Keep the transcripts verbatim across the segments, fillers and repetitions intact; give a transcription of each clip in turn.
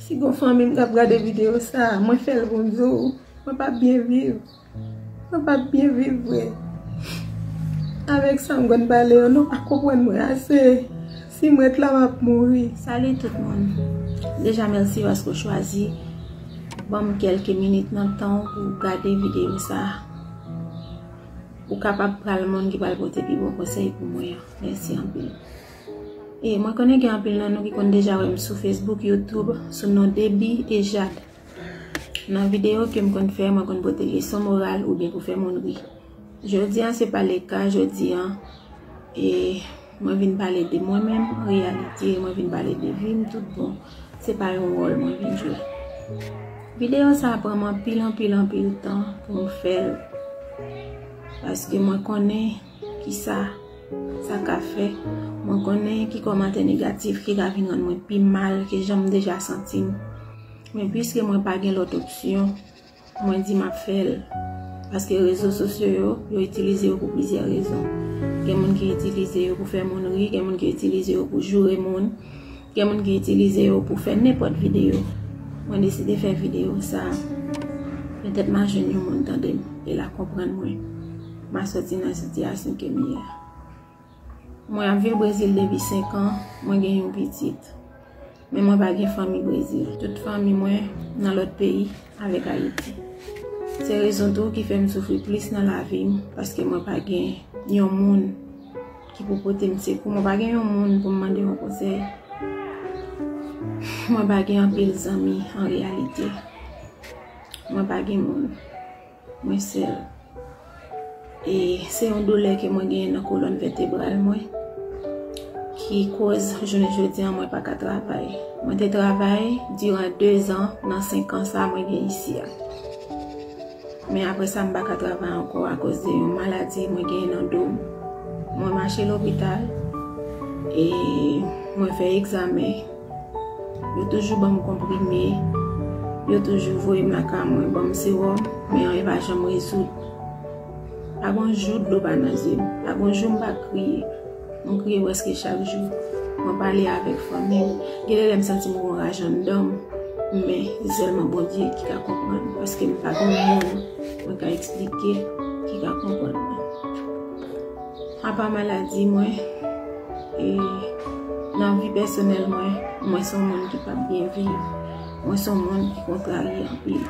Si gon fanmi m k ap gade videyo sa a, mwen fè l pou m di w, mwen p ap byen viv. Mwen p ap byen viv vre. Avèk sa m konn pale yo, nou pa konprann mwen ase. Si m ret la, m ap mouri. Salut tout moun. Deja, mèsi paske w chwazi ban m kèlke minit nan tan w pou w gade videyo sa a. Ou kapab pral moun ki pral pote pi bon konsèy pou mwen an. Mèsi anpil. E mwen konnen gen anpil nan nou ki konn deja wè m sou Facebook, YouTube, sou non Debbie et Jade. Nan videyo ke m konn fè, mwen konn pote leson moral oubyen pou fè moun ri. Jodi an, se pa le ka, jodi an, e mwen vin pale de mwen menm, an reyalite, mwen vin pale de vi m tout bon. Se pa yon wòl mwen vin jwe. Videyo sa a pran m anpil, anpil, anpil tan pou m fè l. Paske mwen konnen kisa sa ka fè. Mwen konnen ki kòmantè negatif ki ka vin rann mwen pi mal ke jan m deja santi m. Men piske mwen pa gen lòt opsyon, mwen di m ap fè l. Paske rezo sosyo yo, yo itilize yo pou plizyè rezon. Gen moun ki itilize yo pou fè moun ri, gen moun ki itilize yo pou joure moun, gen moun ki itilize yo pou fè nenpòt videyo. Mwen deside fè videyo sa a. Petèt m a jwenn yon moun tande m e l a konprann mwen. M a sòti nan sitiyasyon ke m ye a. Mwen ap viv Brezil depi senk an, mwen gen yon pitit. Men mwen pa gen fanmi Brezil. Tout fanmi mwen nan lòt peyi avèk Ayiti. Se rezon tou ki fè m soufri plis nan lavi m, paske mwen pa gen yon moun ki pou pote m sekou. Mwen pa gen yon moun pou m mande yon konsèy. Mwen pa gen anpil zanmi an reyalite. Mwen pa gen moun. Mwen sèl. E se yon doulè ke mwen genyen nan kolòn vètebral mwen ki koz jounen jodi an mwen pa ka travay. Mwen te travay diran de zan nan senk an sa mwen gen isi a. Men apre sa, m pa ka travay ankò akoz de yon maladi mwen genyen nan do m. Mwen mache lopital e mwen fè egzamen. Yo toujou ban m konprime, yo toujou voye m lakay mwen, ban m sewòm, men anyen pa janm rezoud. Pa gon jou dlo pa nan zye m, pa gon jou m pa kriye. Mwen kriye prèske chak jou. Mwen pale avèk fanmi m. Gen de lè m santi m gon raj anndan m, men se sèlman Bondye ki ka konprann, paske m pa gon moun mwen ka eksplike ki ka konprann mwen. Apa maladi mwen, e nan vi pèsonèl mwen, mwen se yon moun ki p ap byen viv. Mwen se yon moun ki kontrarye anpil.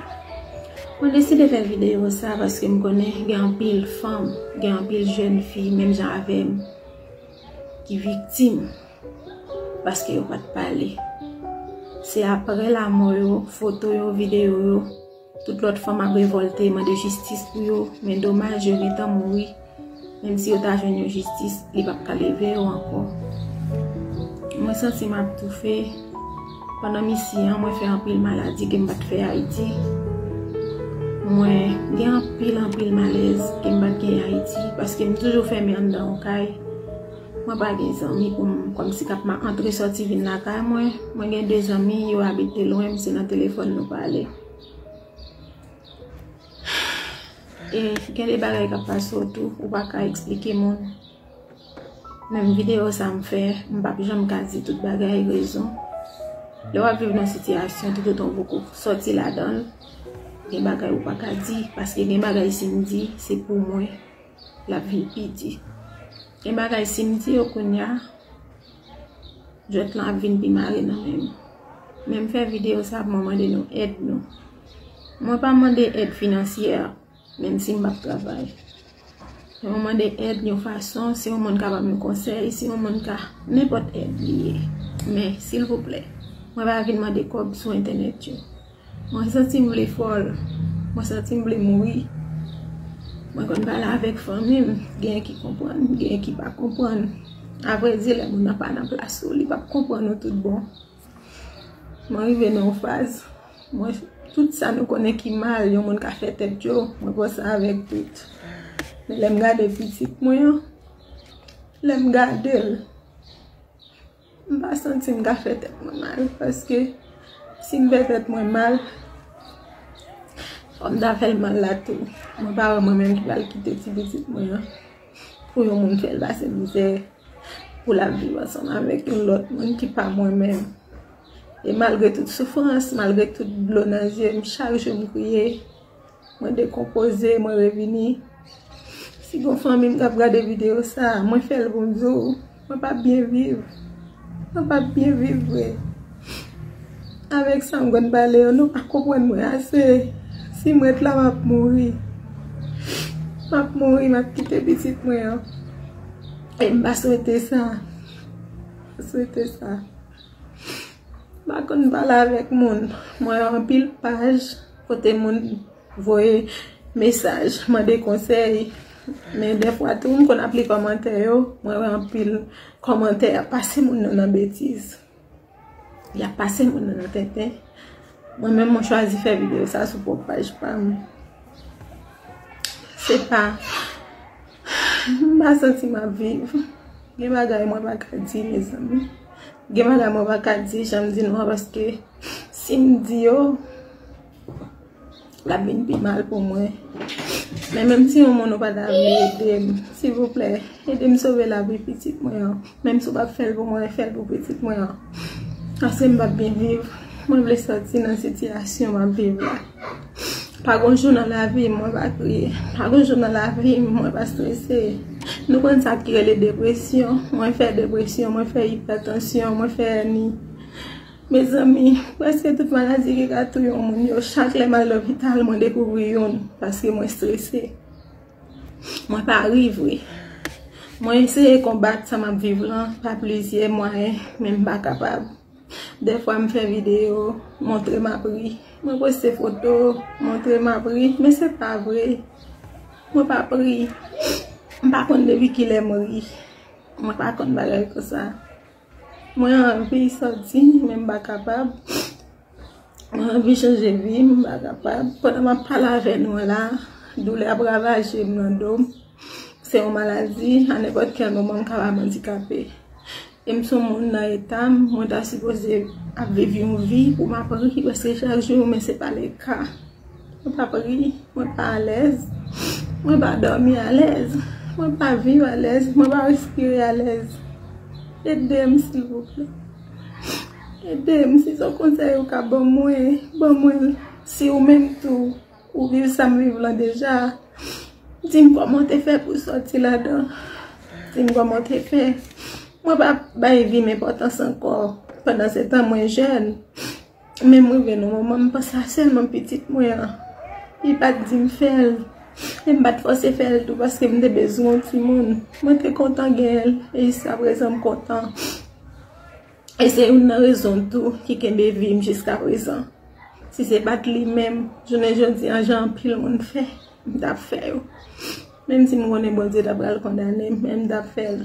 Mwen deside fè videyo sa paske m konnen gen anpil fanm, gen anpil jèn fi, menm jan avè m, ki viktim paske yo pa t pale. Se apre lanmò yo, foto yo, videyo yo, tout lòt fanm ap revòlte, mande jistis pou yo, men domaj yo gentan mouri. Menm si yo ta jwenn yon jistis, li p ap ka leve yo ankò. Mwen santi m ap toufe. Pandan m isi an, mwen fè anpil maladi ke m pa t fè Ayiti. Mwen gen anpil, anpil malèz ke m pa t gen Ayiti, paske m toujou fèmen anndan yon kay. Mwen pa gen zanmi pou m, kòmsi k ap ma-, antre sòti vin lakay mwen. Mwen gen de zanmi, yo abite lwen, se nan telefòn nou pale. E gen de bagay k ap pase w tou, ou pa ka eksplike moun. Menm videyo sa m fè, m p ap janm ka di tout bagay, rezon. Lè w ap viv nan sitiyasyon, toutotan w poko sòti ladan l, gen bagay ou pa ka di, paske gen bagay si m di, se pou mwen, l ap vin pi di. Gen bagay si m di yo kounye a, jwèt lan ap vin pi mare nan men m. Men m fè videyo sa pou mwen mande nou èd nou. Mwen pa mande èd finansyè, menm si m p ap travay. Men mwen mande èd yon fason, si yon moun ka ban m yon konsèy, si yon moun ka, nenpòt èd li ye. Men, silvouplè, mwen pa vin mande kòb sou entènèt yo. Mwen santi m vle fòl. Mwen santi m vle mouri. Mwen konn pale avèk fanmi m. Genyen ki konprann, genyen ki pa konprann. Avrèdi, lè moun nan pa nan plas ou, li p ap konprann ou tout bon. Mwen rive nan yon faz, mwen, tout sa nou konnen ki mal, yon moun ka fè tèt yo, mwen pran sa avèk tout. Men lè m gade pitit mwen an, lè m gade l, m pa santi m ka fè tèt mwen mal, paske si m fè tèt mwen mal, fò m ta fè l mal la tou. Mwen pa wè mwen menm ki pral kite ti pitit mwen an pou yon moun fè l pase mizè, pou l ap viv ansanm avèk yon lòt moun ki pa mwen menm. E malgre tout soufrans, malgre tout dlo nan zye m, chak jou m kriye, mwen dekonpoze, mwen revini. Si gon fanmi m k ap gade videyo sa, mwen fè l pou m di w, mwen p ap byen viv. Mwen p ap byen viv vre. Avèk sa m konn pale yo, nou pa konprann mwen ase. Si m ret la, m ap mouri. M ap mouri, m ap kite pitit mwen an. E m pa swete sa. M pa swete sa. M pa konn pale avèk moun. Mwen wè anpil paj kote moun voye mesaj, mande konsèy. Men dèfwa tou, m konn ap li kòmantè yo. Mwen wè anpil kòmantè ap pase moun nan nan betiz. Y ap pase moun nan nan tenten. Mwen menm, mwen chwazi fè videyo sa sou pwòp paj pa m. Se pa, m pa santi m ap viv. Gen bagay mwen pa ka di, mezanmi. Gen bagay mwen pa ka di, jan m di nou an, paske si m di yo, l ap vin pi mal pou mwen. Men menm si yon moun ou pa ta vle ede m, silvouplè, ede m sove lavi pitit mwen an. Menm si w p ap fè l pou mwen, fè l pou pitit mwen an. Paske m p ap byen viv. Mwen vle sòti nan sitiyasyon m ap viv la. Pa gon jou nan lavi m mwen pa kriye. Pa gon jou nan lavi m mwen pa strese. Nou konn sa ki rele depresyon. Mwen fè depresyon, mwen fè ipètansyon, mwen fè èni. Mezanmi, prèske tout maladi ki ka touye yon moun yo, chak lè m al lopital, mwen dekouvri youn, paske mwen strese. Mwen pa ri vre. Mwen eseye konbat sa m ap viv lan pa plizyè mwayen, men m pa kapab. Dèfwa m fè videyo, montre m ap ri. Mwen poste foto, montre m ap ri, men se pa vre. Mwen p ap ri. M pa konn depi kilè m ri. Mwen pa konn bagay konsa. Mwen anvi sòti, men m pa kapab. Mwen anvi chanje vi m, m pa kapab. Pandan m ap pale avè nou an la, doulè ap ravaje m nan do m. Se yon maladi, a nenpòt kèl moman m kapab andikape. E m se yon moun nan eta m, mwen ta sipoze ap viv yon vi pou m ap ri prèske chak jou, men se pa le ka. Mwen p ap ri, mwen pa alèz, mwen pa dòmi alèz, mwen pa viv alèz, mwen pa respire alèz. Ede m, silvouplè. Ede m, si se yon konsèy ou ka ban mwen, ban mwen l. Si ou menm tou, ou viv sa m viv lan deja, di m kòman w te fè pou w sòti ladan. Di m kòman w te fè. Mwen pa bay vi m enpòtans ankò. Pandan se tan, mwen jèn. Men m rive nan moman m panse a sèlman pitit mwen an. Li pa t di m fè l. E m pa t fòse fè l tou paske m te bezwen yon timoun. Mwen te kontan gen l. E jiskaprezan m kontan. E se youn nan rezon tou ki kenbe vi m jiskaprezan. Si se pa t li menm, jounen jodi a, jan anpil moun fè, m t ap fè yo. Menm si m konnen Bondye ta pral kondane m, men m t ap fè l.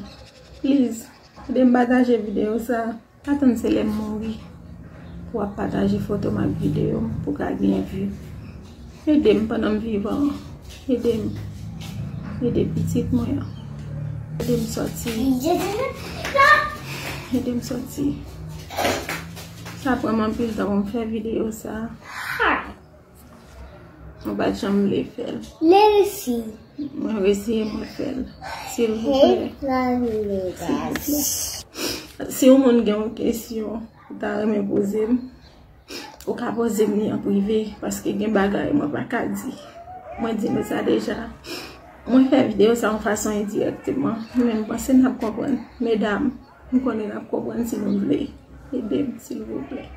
Please, ede m pataje videyo sa. Pa tann se lè m mouri pou w ap pataje foto m ak videyo m pou w ka gen vi. Ede m pandan m vivan. Ede m. Ede pitit mwen an. Ede m sòti. Ede m sòti. Sa pran m anpil tan pou m fè videyo sa. Mwen pa t janm vle fè l. Mwen resi, mwen fè l. Silvouplè. Silvouplè. Si yon moun gen yon kesyon, ou ta renmen poze m, ou ka poze m li an prive, paske gen bagay mwen pa ka di. Mwen di nou sa deja. Mwen fè videyo sa yon fason endirèkteman, men m panse n ap konprann. Medam, m konnen n ap konprann si nou vle. Ede m, silvouplè.